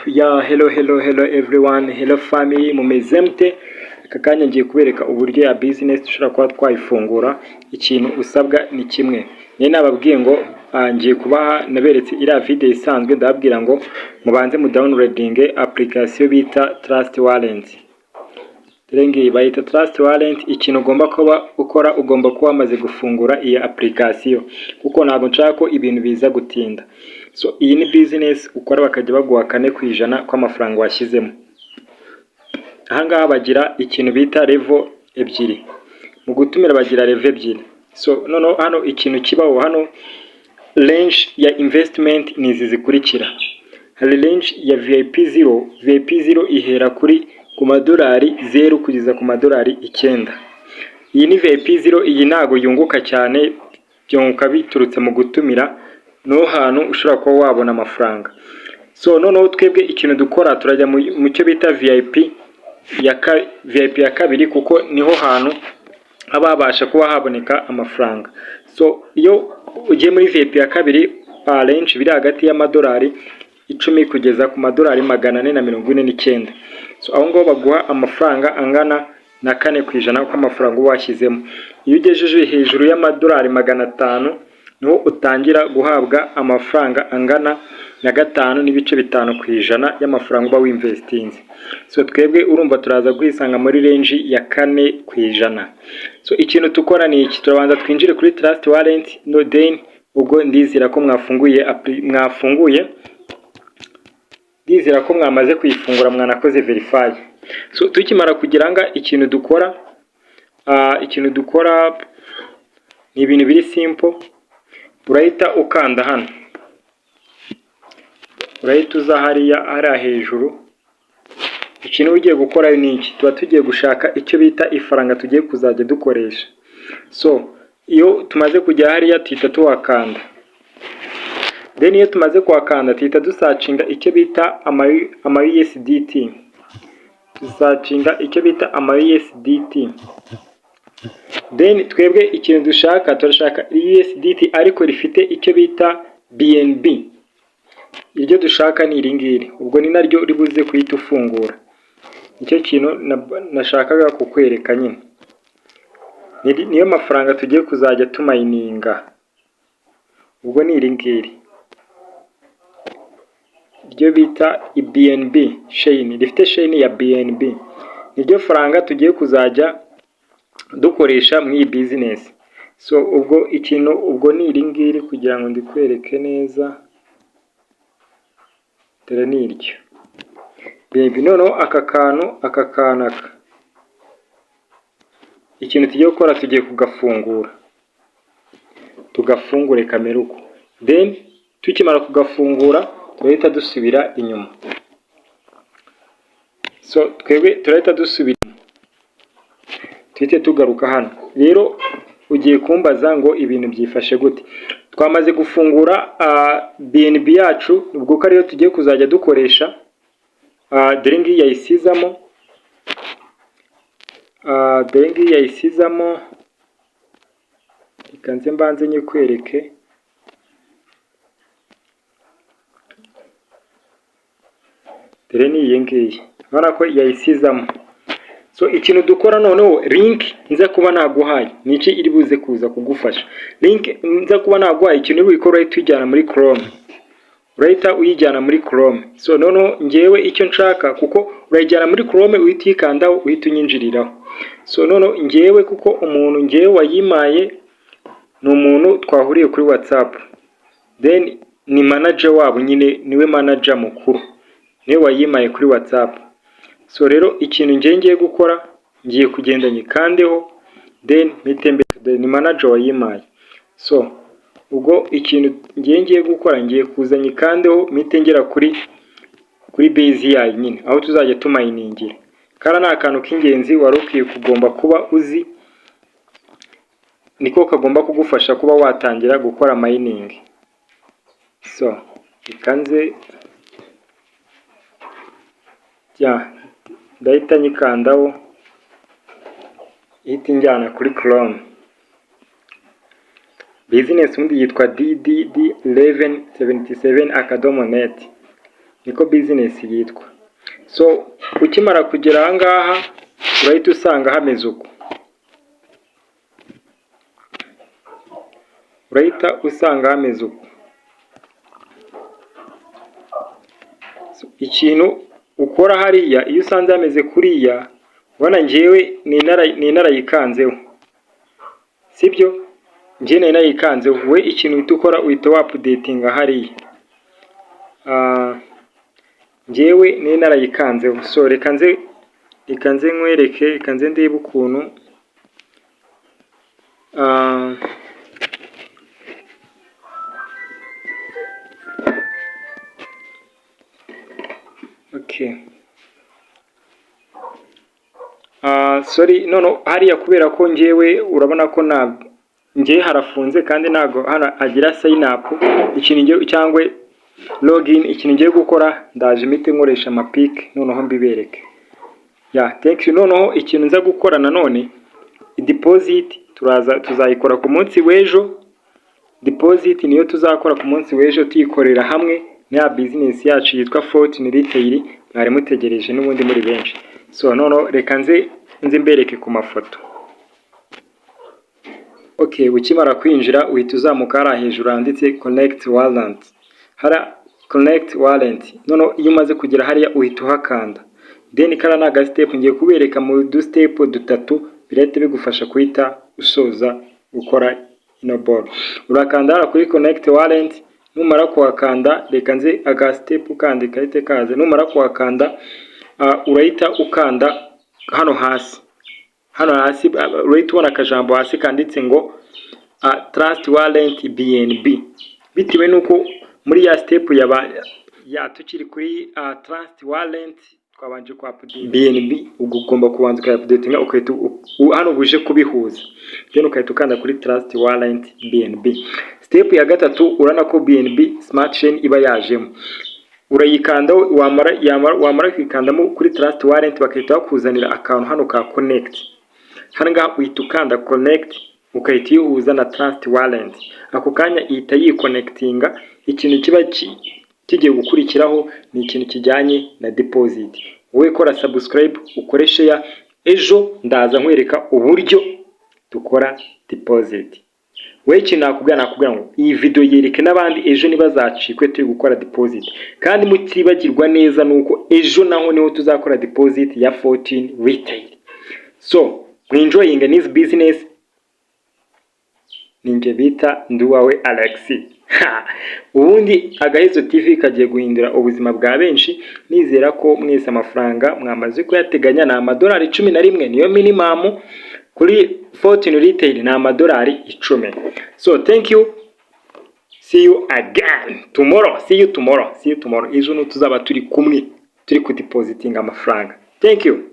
Ya, hello, hello, hello everyone, hello family, mumeze mute? Aka kanya ngiye kubereka uburyo ya business dushobora kuba twayifungura. Ikintu usabwa ni kimwe. Nari nababwiye ngo ngiye kubaha, naberetse iriya video isanzwe, ndababwira ngo mubanze mu downloading application bita Trust Wallet. Dore ngiyi bayita Trust Wallet. Ikintu ugomba kuba ukora, ugomba kuba wamaze gufungura iyi application, kuko ntabwo nshaka ko ibintu biza gutinda. So iyi ni business ukora bakajya baguha 4% kw'amafaranga washyizemo. Ahangaha bagira ikintu bita level ebyiri. Mu gutumira bagira level ebyiri. So noneho hano ikintu kibaho hano, range ya investment ni izi zikurikira. Hari range ya VIP 0. VIP 0 ihera ku madolari 0 kugeza ku madolari 9. Iyi ni VIP 0, iyi ntago yunguka cyane, byunguka biturutse mu gutumira, niho hantu ushobora kuba wabona amafaranga. So noneho twebwe ikintu dukora, turajya mu cyo bita VIP ya kabiri, kuko niho hantu haba habasha kuba haboneka amafaranga. So iyo ugiye muri VIP ya kabiri, range biri hagati y'amadolari 10 kugeza ku madolari 449. So aho ngaho baguha amafaranga angana na 4% kw'amafaranga uba washyizemo. Iyo ugejeje hejuru y'amadolari 500, niho utangira guhabwa amafaranga angana na 5.5% y'amafaranga uba winvestinze. So twebwe urumva turaza kwisanga muri range ya 4%. So ikintu tukora ni iki: turabanza twinjire kuri Trust Wallet, no then ubwo ndizera ko mwafunguye, ndizera ko mwamaze kuyifungura, mwanakoze verify. So tukimara kugira nga ikintu dukora ni ibintu biri simple. Urahita ukanda hano, urahita uza hariya hejuru. Ikintu uba ugiye gukora ni iki: tuba tugiye gushaka icyo bita ifaranga tugiye kuzajya dukoresha. So iyo tumaze kujya hariya, tuhita tuhakanda. Then iyo tumaze kuhakanda, tuhita dusearchinga icyo bita ama USDT, dusearchinga icyo bita ama USDT. Then twebwe ikintu dushaka, turashaka USDT ariko rifite icyo bita BNB. Iryo dushaka ni iri ngiri, ubwo ni naryo ribuze kuhita ufungura. Nicyo kintu nashakaga kukwereka nyine, niyo mafaranga tugiye kuzajya tumininga. Ubwo ni iri ngiri ryo bita BNB chain, rifite chain ya BNB, niryo faranga tugiye kuzajya dukoresha muri iyi business. So ubwo ikintu ubwo ni iri ngiri, kugira ngo ndikwereke neza, dore ni iryo BNB. Noneho aka kantu aka, ikintu tugiye gukora, tugiye kugafungura, tugafungure kamere uko. Then tukimara kugafungura, turahita dusubira inyuma. So twebwe turahita dusubira, tuhite tugaruka hano. Rero ugiye kumbaza ngo ibintu byifashe gute? Twamaze gufungura BNB yacu, ubwo ko ariyo tugiye kuzajya dukoresha. Dore ngiyi yayisizamo, dore ngiyi yayisizamo. Reka nze mbanze nyikwereke. Dore ni iyi ngiyi, urabona ko yayisizamo. So ikintu dukora noneho, link nza kuba naguhaye ni iki iri buze kuza kugufasha? Link nza kuba naguhaye, ikintu uri bukore, urahita uyijyana muri Chrome, urahita uyijyana muri Chrome. So noneho ngewe icyo nshaka, kuko urayijyana muri Chrome, uhita uyikandaho, uhita unyinjiriraho. So noneho ngewe, kuko umuntu ngewe wayimaye ni umuntu twahuriye kuri WhatsApp, then ni manager wabo nyine, niwe manager mukuru, niwe wayimaye kuri WhatsApp. So rero ikintu ngiye ngiye gukora, ngiye kugenda nyikandeho, then mpite mbe ni manager wayimaye. So ubwo ikintu ngiye ngiye gukora, ngiye kuza nyikandeho, mpite ngera kuri base yayo nyine, aho tuzajya tuminingira. Kariya ni akantu k'ingenzi wari ukwiye kugomba kuba uzi, niko kagomba kugufasha kuba watangira gukora mining. So reka nze ya ndahita nyikandaho, ihita injyana kuri Chrome. Business ubundi yitwa DDD 1177.net. Niko business yitwa. So ukimara kugera aha ngaha, urahita usanga hameze uko, urahita usanga hameze uko. Ikintu ukora hariya, iyo usanze hameze kuriya, ubona njyewe ni narayikanzeho, sibyo? Njye nari nayikanzeho. We ikintu uhita ukora, uhita wa-updatinga hariya. Njyewe nari narayikanzeho. So reka nze nkwereke, reka nze ndebe ukuntu. Okay, sorry. None hariya, kubera ko njyewe urabona ko na njyewe harafunze kandi ntago hano agira sign up ikintu ngiye cyangwa login. Ikintu ngiye gukora, ndaje mpite nkoresha amapiki, noneho mbibereke. Ya, thank you. Noneho ikintu nza gukora nanone, deposit turaza tuzayikora ku munsi w'ejo. Deposit niyo tuzakora ku munsi w'ejo, tuyikorera hamwe na business yacu yitwa Fortune Retail mwari mutegereje n'ubundi muri benshi. So noneho reka nze mbereke ku mafoto. Okay, ukimara kwinjira uhita uzamuka hariya hejuru handitse "Connect wallet". Hariya "Connect wallet". Noneho iyo umaze kugera hariya, uhita uhakanda. Then kariya ni aga step ngiye kubereka mu du step dutatu, birahita bigufasha guhita usoza gukora ino boro. Urakanda hariya kuri "Connect wallet". Numara kuhakanda, reka nze aga step kandi gahite kaza. Numara kuhakanda, urahita ukanda hano hasi. Hano hasi urahita ubona akajambo hasi kanditse ngo "Trust Wallet BNB". Bitewe n'uko muri ya step yaba ya tukiri kuri Trust Wallet, twabanje kwa BNB, ubwo ugomba kubanza ukayaupdatinga, ugahita hano buje kubihuza, then ugahita ukanda kuri "Trust Wallet BNB". Step ya gatatu, urabona ko BNB Smart Chain iba yajemo, urayikandaho. Wamara kwikandamo kuri Trust Wallet, bagahita bakuzanira akantu hano ka "Connect". Hano ngaha uhita ukanda "Connect", ugahita uyihuza na Trust Wallet. Ako kanya ihita yiconnectinga. Ikintu kiba kigiye gukurikiraho ni ikintu kijyanye na deposit. Wowe kora subscribe, ukore share. Ejo ndaza nkwereka uburyo dukora deposit. Wowe ikintu nakubwira ngo iyi video yereke n'abandi, ejo ntibazacikwe turi gukora deposit. Kandi mutibagirwa neza nuko ejo naho niho tuzakora deposit ya 14 Retail. So mwenjoyinga this business. Ninjye bita Nduwawe Alex. Ubundi Agahezo TV kagiye guhindura ubuzima bwa benshi. Nizera ko mwese amafaranga mwamaze kuyateganya. Ni amadolari 11 niyo minimum kuri Fortune Retail, ni amadolari 10. So thank you, see you again tomorrow, see you tomorrow, see you tomorrow. Ejo tuzaba turi kumwe, turi kudepositinga amafaranga. Thank you.